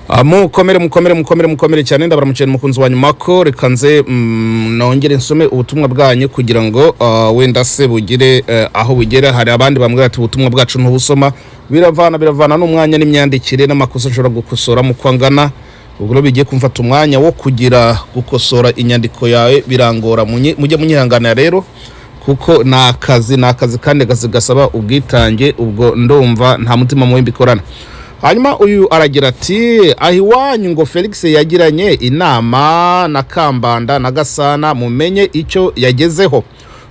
Mukomere, mukomere, mukomere, mukomere cyane. Ndabaramukije, mukunzi wa nyuma ko reka nze nongere nsome ubutumwa bwanyu kugira ngo wenda se bugire aho bugera. Hari abandi bambwira ati ubutumwa bwacu ntubusoma. Biravana n'umwanya n'imyandikire n'amakosa ashobora gukosora mu uko angana. Ubwo rero bigiye kumfata umwanya wo kugira gukosora inyandiko yawe birangora. Mujye munyihanganira rero, kuko ni akazi kandi akazi gasaba ubwitange. Ubwo ndumva nta mutima mubi mbikorana. Hanyuma uyu aragira ati: "Aho iwanyu ngo Felix yagiranye inama na Kambanda na Gasana, mumenye icyo yagezeho.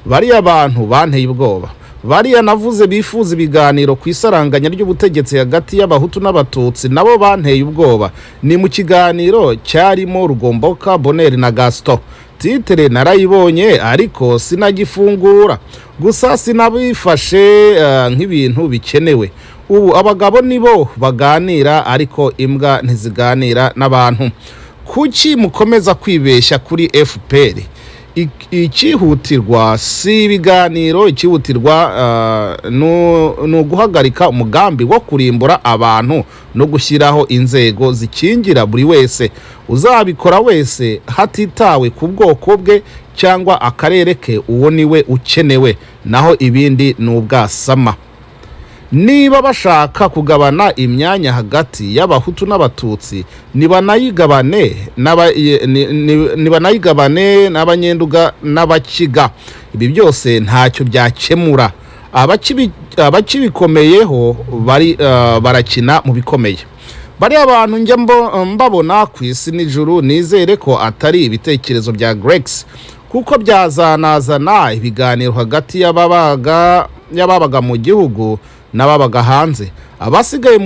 Bariya bantu banteye ubwoba. Bariya navuze bifuza ibiganiro ku isaranganya ry'ubutegetsi hagati y'Abahutu n'Abatutsi nabo banteye ubwoba. Ni mu kiganiro cyarimo Rugomboka, Boneri na Gaston. Titre narayibonye ariko sinagifungura. Gusa sinabifashe nk'ibintu bikenewe. Ubu abagabo nibo baganira, ariko imbwa ntiziganira n'abantu. Kuki mukomeza kwibeshya kuri FPR? Icyihutirwa si ibiganiro, icyihutirwa ni uguhagarika umugambi wo kurimbura abantu no gushyiraho inzego zikingira buri wese. Uzabikora wese hatitawe ku bwoko bwe cyangwa akarere ke, uwo niwe ukenewe, naho ibindi ni ubwasama. Niba bashaka kugabana imyanya hagati y'Abahutu n'Abatutsi, nibanayigabane n'Abanyenduga n'Abakiga. Ibi byose ntacyo byakemura. Abakibikomeyeho bari barakina mu bikomeye. Bariya bantu njya mbabona ku isi n'ijuru. Nizere ko atari ibitekerezo bya Grex, kuko byazanazana ibiganiro hagati y'ababaga mu gihugu n'ababaga hanze, abasigaye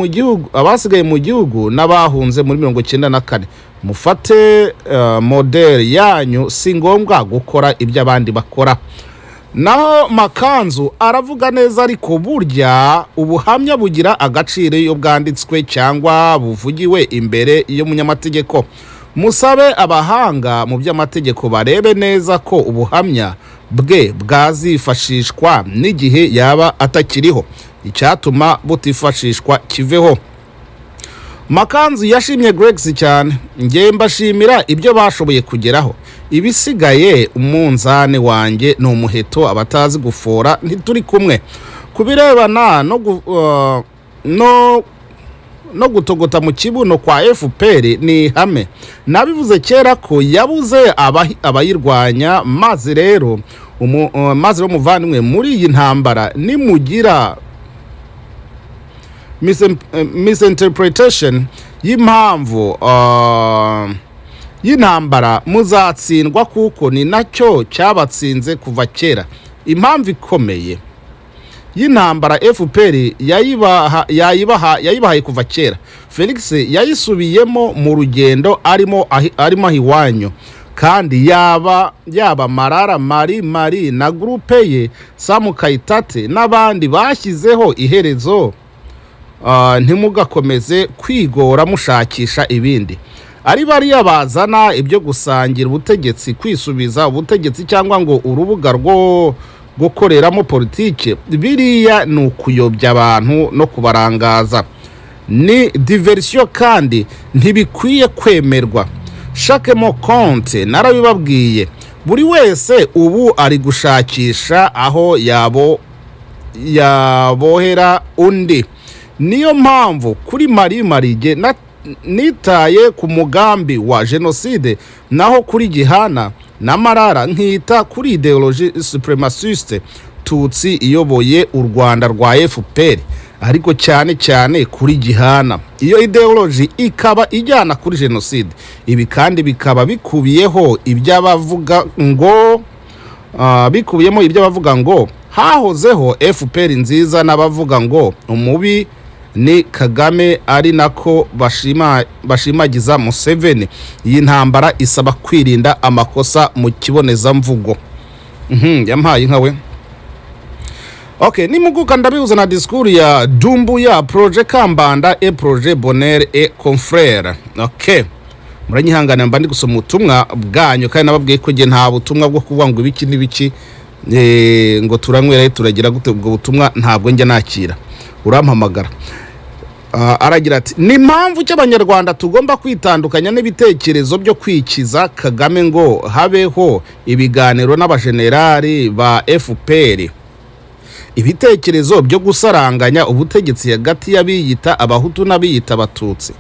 mu gihugu n'abahunze muri 94. Mufate modèle yanyu, si ngombwa gukora ibyo abandi bakora." Naho Makanzu aravuga neza, ariko burya ubuhamya bugira agaciro iyo bwanditswe cyangwa buvugiwe imbere y'umunyamategeko. Musabe abahanga mu by'amategeko barebe neza ko ubuhamya bwe bwazifashishwa n'igihe yaba atakiriho. Icyatuma butifashishwa kiveho. Makanzu yashimye Grex cyane. Nge mbashimira ibyo bashoboye kugeraho, ibisigaye umunzani wanjye ni umuheto, abatazi gufora ntituri kumwe. Ku birebana no gutogota mu kibuno kwa FPR, ni ihame nabivuze kera ko yabuze abayirwanya. Maze rero muvandimwe, muri iyi ntambara nimugira misinterpretation y'impamvu y'intambara muzatsindwa, kuko ni nacyo cyabatsinze kuva kera. Impamvu ikomeye y'intambara FPR yayibahaye kuva kera. Felix yayisubiyemo mu rugendo arimo aho iwanyu, kandi yaba Marara Mari Mari na groupe ye, Samu Kaitate n'abandi bashyizeho iherezo. Ntimugakomeze kwigora mushakisha ibindi. Ari bariya bazana ibyo gusangira ubutegetsi, kwisubiza ubutegetsi cyangwa ngo urubuga rwo gukoreramo politike, biriya ni ukuyobya abantu no kubarangaza, ni diversion kandi ntibikwiye kwemerwa. Chaque mot compte, narabibabwiye. Buri wese ubu ari gushakisha aho yabohera undi. Niyo mpamvu kuri Marie Marige nitaye ku mugambi wa jenoside, naho kuri Gihana na Marara nkita kuri idéologie suprémaciste tutsi iyoboye u Rwanda rwa FPR, ariko cyane cyane kuri Gihana, iyo idéologie ikaba ijyana kuri jenoside. Ibi kandi bikaba bikubiyemo iby'abavuga ngo hahozeho FPR nziza n'abavuga ngo umubi ni Kagame, ari nako bashimagiza Museveni. Iyi ntambara isaba kwirinda amakosa mu kibonezamvugo. Yampaye inka we. Okay, nimuguka ndabihuza na discours ya Dumbuya, projet Kambanda et projet Bonheur et Confrère. Okay. Muranyihangana, mba ndi gusoma ubutumwa bwanyu, kandi nababwiye ko nge nta butumwa bwo kuvuga ngo ibiki n'ibiki, ngo turanywera turagira gute, ubwo butumwa ntabwo njya nakira. Urampamagara. Aragira ati: "Ni impamvu ki Abanyarwanda tugomba kwitandukanya n'ibitekerezo byo kwikiza Kagame ngo habeho ibiganiro n'abajenerali ba FPR, ibitekerezo byo gusaranganya ubutegetsi hagati y'abiyita Abahutu n'abiyita Abatutsi,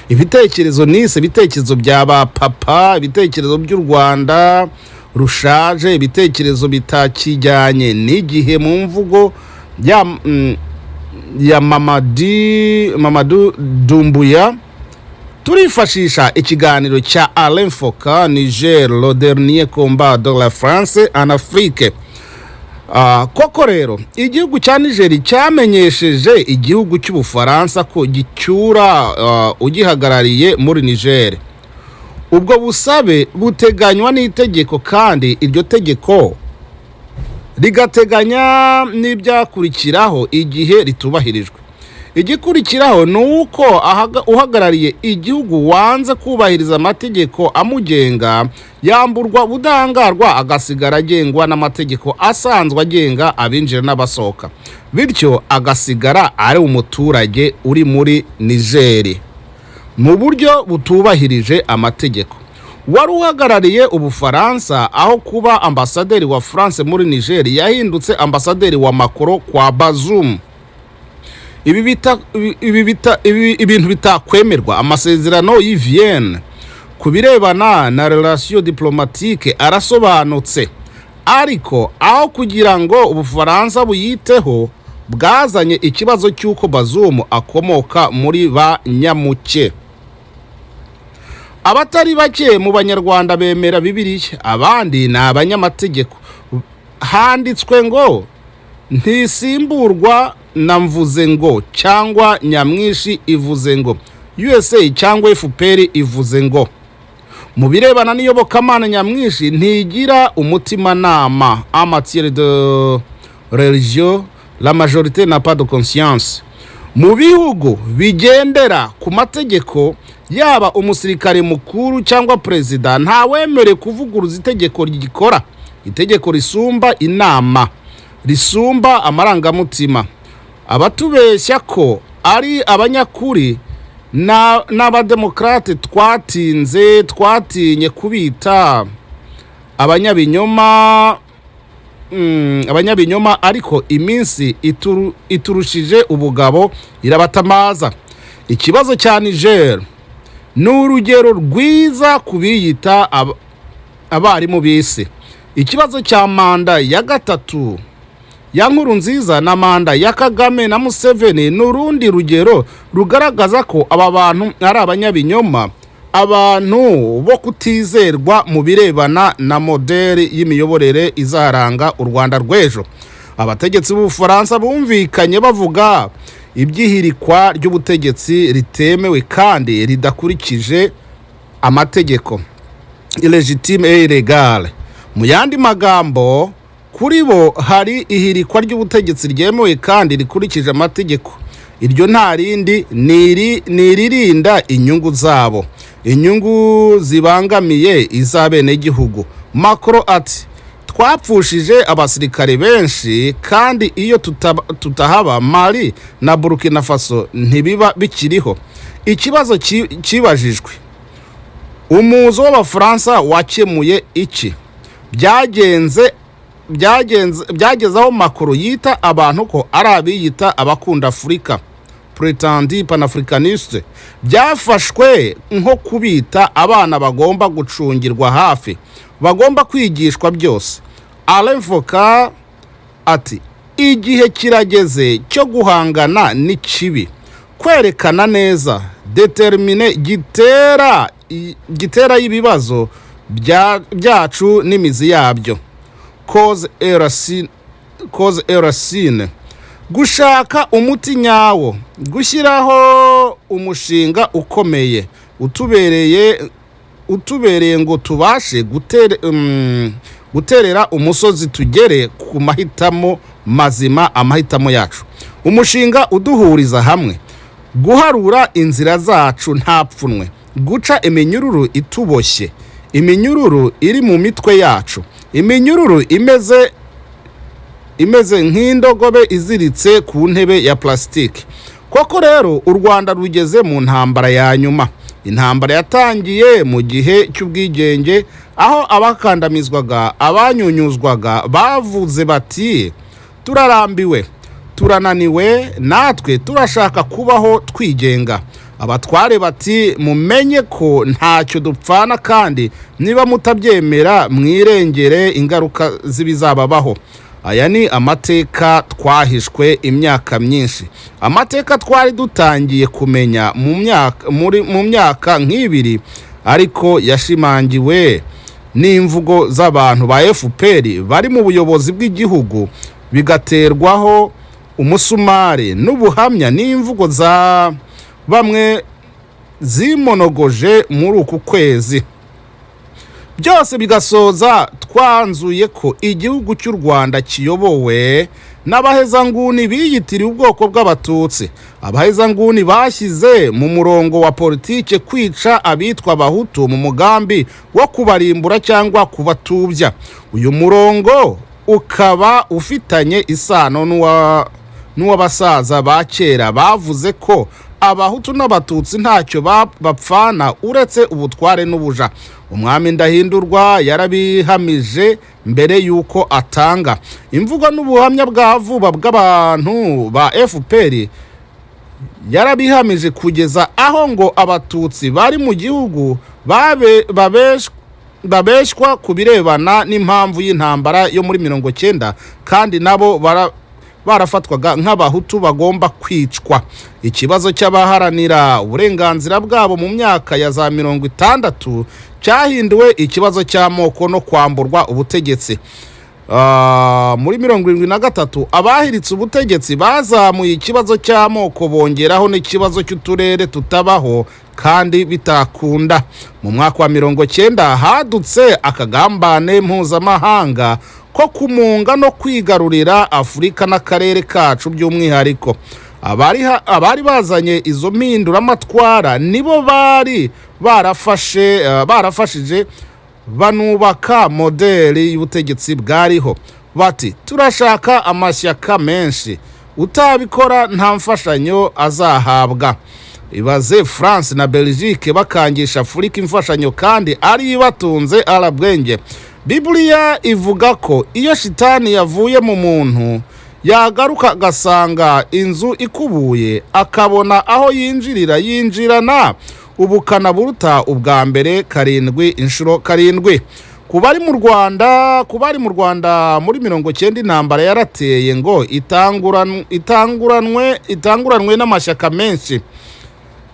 ibitekerezo nise ibitekerezo bya ba papa, ibitekerezo by'u Rwanda rushaje, ibitekerezo bitakijyanye n'igihe mu mvugo ya Mamadi Doumbouya." Turifashisha ikiganiro cya Alain Foka, "Niger, le dernier combat de la France en Afrique". Koko rero igihugu cya Niger cyamenyesheje igihugu cy'Ubufaransa ko gicyura ugihagarariye muri Niger. Ubwo busabe buteganywa n'itegeko, kandi iryo tegeko rigateganya n'ibyakurikiraho igihe ritubahirijwe. Igikurikiraho ni uko uhagarariye igihugu wanze kubahiriza amategeko amugenga yamburwa ubudahangarwa, agasigara agengwa n'amategeko asanzwe agenga abinjira n'abasohoka, bityo agasigara ari umuturage uri muri Nigeri mu buryo butubahirije amategeko. Wari uhagarariye Ubufaransa, aho kuba ambasaderi wa France muri Niger, yahindutse ambasaderi wa Macron kwa Bazoum. Ibi bita ibi bita ibi ibintu bitakwemerwa. Amasezerano y'i Vienne ku birebana na relation diplomatique arasobanutse, ariko aho kugira ngo Ubufaransa buyiteho, bwazanye ikibazo cy'uko Bazoum akomoka muri ba nyamuke. Abatari bake mu Banyarwanda bemera Bibiliya, abandi ni abanyamategeko. Handitswe ngo ntisimburwa na mvuze ngo cyangwa nyamwinshi ivuze ngo USA cyangwa FPR ivuze ngo. Mu birebana n'iyobokamana, nyamwinshi ntigira umutimanama. En matière de religion, la majorité n'a pas de conscience. Mu bihugu bigendera ku mategeko, yaba umusirikare mukuru cyangwa perezida, ntawemerewe kuvuguruza itegeko rigikora. Itegeko risumba inama, risumba amarangamutima. Abatubeshya ko ari abanyakuri n'abademokarate, twatinze twatinye kubita abanyabinyoma, abanyabinyoma, ariko iminsi iturushije ubugabo irabatamaza. Ikibazo cya Niger ni urugero rwiza ku biyita abarimu b'isi. Ikibazo cya manda ya gatatu ya Nkurunziza na manda ya Kagame na Museveni ni urundi rugero rugaragaza ko aba bantu ari abanyabinyoma, abantu bo kutizerwa mu birebana na modèle y'imiyoborere izaranga u Rwanda rw'ejo. Abategetsi b'Ubufaransa bumvikanye bavuga iby'ihirikwa ry'ubutegetsi ritemewe kandi ridakurikije amategeko, illégitime et illégale. Mu yandi magambo, kuri bo hari ihirikwa ry'ubutegetsi ryemewe kandi rikurikije amategeko. Iryo nta rindi, ni iririnda inyungu zabo, inyungu zibangamiye iz'abenegihugu. Macron ati: "Twapfushije abasirikare benshi, kandi iyo tutahaba Mali na Burkina Faso ntibiba bikiriho." Ikibazo kibajijwe: umuzo w'Abafaransa wakemuye iki? Byagenze byageze aho Macron yita abantu ko ari abiyita abakunda Afurika, prétendus panafricanistes, byafashwe nko kubita abana bagomba gucungirwa hafi, bagomba kwigishwa byose. Alain Foka ati: "Igihe kirageze cyo guhangana n'ikibi, kwerekana neza, déterminer gitera y'ibibazo byacu n'imizi yabyo, cause et racine, cause et racine, gushaka umuti nyawo, gushyiraho umushinga ukomeye utubereye ngo tubashe guterera umusozi, tugere ku mahitamo mazima, amahitamo yacu, umushinga uduhuriza hamwe, guharura inzira zacu nta pfunwe, guca iminyururu ituboshye, iminyururu iri mu mitwe yacu, iminyururu imeze nk'indogobe iziritse ku ntebe ya plastique." Koko rero, u Rwanda rugeze mu ntambara ya nyuma, intambara yatangiye mu gihe cy'ubwigenge, aho abakandamizwaga, abanyunyuzwaga bavuze bati: "Turarambiwe, turananiwe, natwe turashaka kubaho twigenga." Abatware bati: "Mumenye ko ntacyo dupfana, kandi niba mutabyemera mwirengere ingaruka z'ibizababaho." Aya ni amateka twahishwe imyaka myinshi, amateka twari dutangiye kumenya mu myaka nk'ibiri, ariko yashimangiwe n'imvugo z'abantu ba FPR bari mu buyobozi bw'igihugu, bigaterwaho umusumari n'ubuhamya n'imvugo za bamwe zimonogoje muri uku kwezi. Byose bigasoza twanzuye ko igihugu cy'u Rwanda kiyobowe n'abahezanguni biyitiriye ubwoko bw'Abatutsi, abahezanguni bashyize mu murongo wa politike kwica abitwa Abahutu mu mugambi wo kubarimbura cyangwa kubatubya. Uyu murongo ukaba ufitanye isano n'uw'abasaza ba kera bavuze ko Abahutu n'Abatutsi ntacyo bapfana uretse ubutware n'ubuja. Umwami Ndahindurwa yarabihamije mbere y'uko atanga. Imvugo n'ubuhamya bwa vuba bw'abantu ba FPR yarabihamije, kugeza aho ngo Abatutsi bari mu gihugu babeshywa ku birebana n'impamvu y'intambara yo muri 90, kandi nabo barafatwaga nk'Abahutu bagomba kwicwa. Ikibazo cy'abaharanira uburenganzira bwabo mu myaka ya za 60 cyahinduwe ikibazo cy'amoko no kwamburwa ubutegetsi. Muri 73 abahiritse ubutegetsi bazamuye ikibazo cy'amoko, bongeraho n'ikibazo cy'uturere tutabaho kandi bitakunda. Mu mwaka wa 90 hadutse akagambane mpuzamahanga ko kumunga no kwigarurira Afurika n'akarere kacu by'umwihariko. Abari bazanye izo mpinduramatwara nibo bari barafashije banubaka modeli y'ubutegetsi bwariho. Bati: "Turashaka amashyaka menshi, utabikora nta mfashanyo azahabwa." Ibaze France na Belgique bakangisha Afurika imfashanyo kandi ari ibatunze arabwenge. Bibiliya ivuga ko iyo shitani yavuye mu muntu, yagaruka agasanga inzu ikubuye, akabona aho yinjirira, yinjirana ubukana buruta ubwa mbere karindwi inshuro karindwi. Ku bari mu Rwanda muri 90, intambara yarateye ngo itanguranwe n'amashyaka menshi.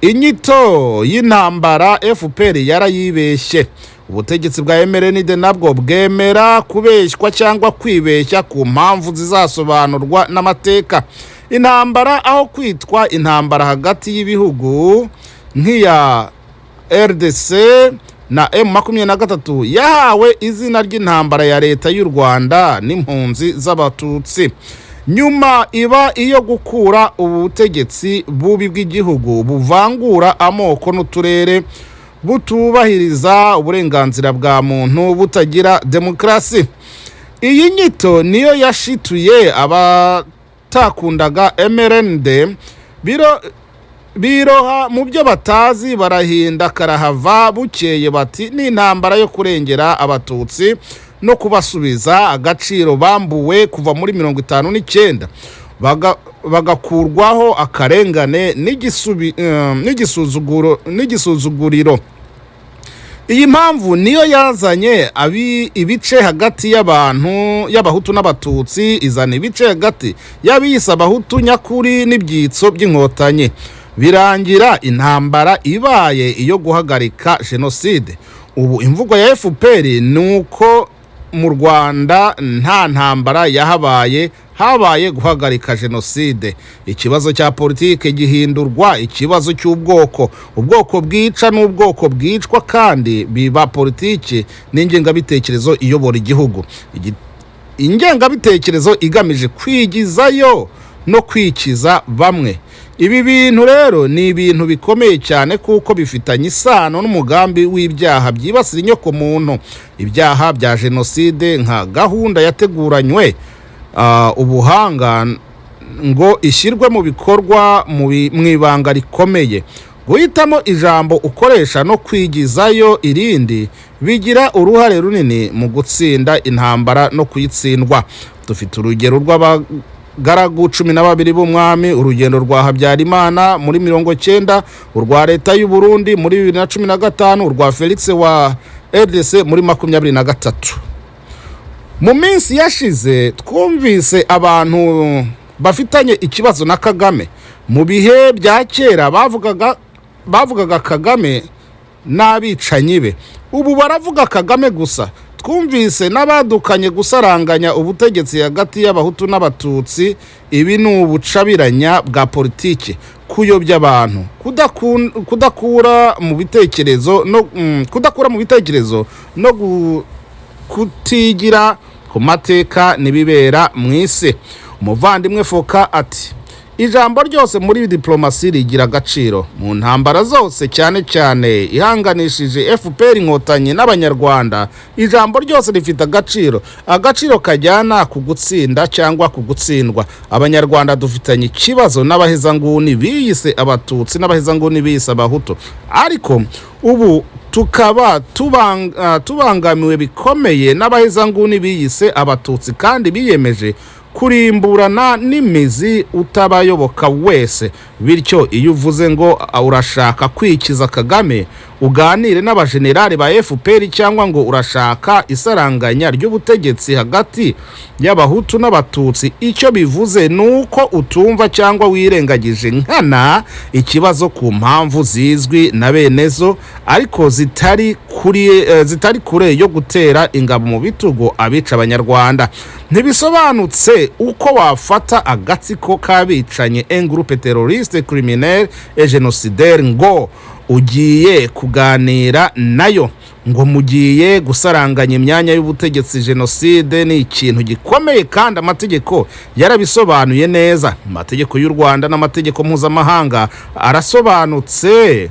Inyito y'intambara FPR yarayibeshye. Ubutegetsi bwa MRND nabwo bwemera kubeshywa cyangwa kwibeshya ku mpamvu zizasobanurwa n'amateka. Intambara aho kwitwa intambara hagati y'ibihugu nk'iya RDC na M23, yahawe izina ry'intambara ya Leta y'u Rwanda n'impunzi z'Abatutsi. Nyuma iba iyo gukura ubutegetsi bubi bw'igihugu buvangura amoko n'uturere, butubahiriza uburenganzira bwa muntu, butagira demokarasi. Iyi nyito niyo yashituye abatakundaga MRND, biro biroha mu byo batazi, barahinda karahava. Bukeye bati: "Ni intambara yo kurengera Abatutsi no kubasubiza agaciro bambuwe kuva muri 59, bagakurwaho akarengane n'igisuzuguriro." Iyi mpamvu niyo yazanye ibice hagati y'abantu, y'Abahutu n'Abatutsi, izana ibice hagati y'abiyise Abahutu nyakuri n'ibyitso by'Inkotanyi, birangira intambara ibaye iyo guhagarika jenoside. Ubu imvugo ya FPR ni uko mu Rwanda nta ntambara yahabaye, habaye guhagarika jenoside. Ikibazo cya politike gihindurwa ikibazo cy'ubwoko, ubwoko bwica n'ubwoko bwicwa, kandi biba politiki n'ingengabitekerezo iyobora igihugu. Ingengabitekerezo igamije kwigizayo no kwikiza bamwe. Ibi bintu rero ni ibintu bikomeye cyane, kuko bifitanye isano n'umugambi w'ibyaha byibasira inyokomuntu, ibyaha bya jenoside nka gahunda yateguranywe ubuhanga. Ngo ishyirwe mu bikorwa mu ibanga rikomeye. Guhitamo ijambo ukoresha no kwigizayo irindi bigira uruhare runini mu gutsinda intambara no kuyitsindwa. Dufite urugero rw'abagaragu 12 b'umwami, urugendo rwa Habyarimana muri 90, urwa Leta y'u Burundi muri 2015, urwa Felix wa RDC muri 23. Mu minsi yashize twumvise abantu bafitanye ikibazo na Kagame. Mu bihe bya kera bavugaga Kagame n'abicanyi be, ubu baravuga Kagame gusa. Twumvise n'abadukanye gusaranganya ubutegetsi hagati y'Abahutu n'Abatutsi. Ibi ni ubucabiranya bwa politiki, kuyobya abantu, kudakura mu bitekerezo no kudakura mu bitekerezo no kutigira ku mateka n'ibibera mu isi. Umuvandimwe Foka ati: "Ijambo ryose muri diplomasi rigira agaciro mu ntambara zose, cyane cyane ihanganishije FPR Inkotanyi n'Abanyarwanda. Ijambo ryose rifite agaciro, agaciro kajyana ku gutsinda cyangwa ku gutsindwa. Abanyarwanda dufitanye ikibazo n'abahezanguni biyise Abatutsi n'abahezanguni biyise Abahutu, ariko ubu tukaba tubangamiwe bikomeye n'abahezanguni biyise Abatutsi kandi biyemeje kurimburana n'imizi utabayoboka wese. Bityo iyo uvuze ngo urashaka kwikiza Kagame, uganire n'abajenerali ba FPR, cyangwa ngo urashaka isaranganya ry'ubutegetsi hagati y'Abahutu n'Abatutsi, icyo bivuze ni uko utumva cyangwa wirengagije nkana ikibazo ku mpamvu zizwi na benezo, ariko zitari kure yo gutera ingabo mu bitugu abica Abanyarwanda. Ntibisobanutse uko wafata agatsiko k'abicanyi, un groupe terroriste, criminel et génocidaire, ngo ugiye kuganira nayo, ngo mugiye gusaranganya imyanya y'ubutegetsi. Jenoside ni ikintu gikomeye kandi amategeko yarabisobanuye neza. Amategeko y'u Rwanda n'amategeko mpuzamahanga arasobanutse."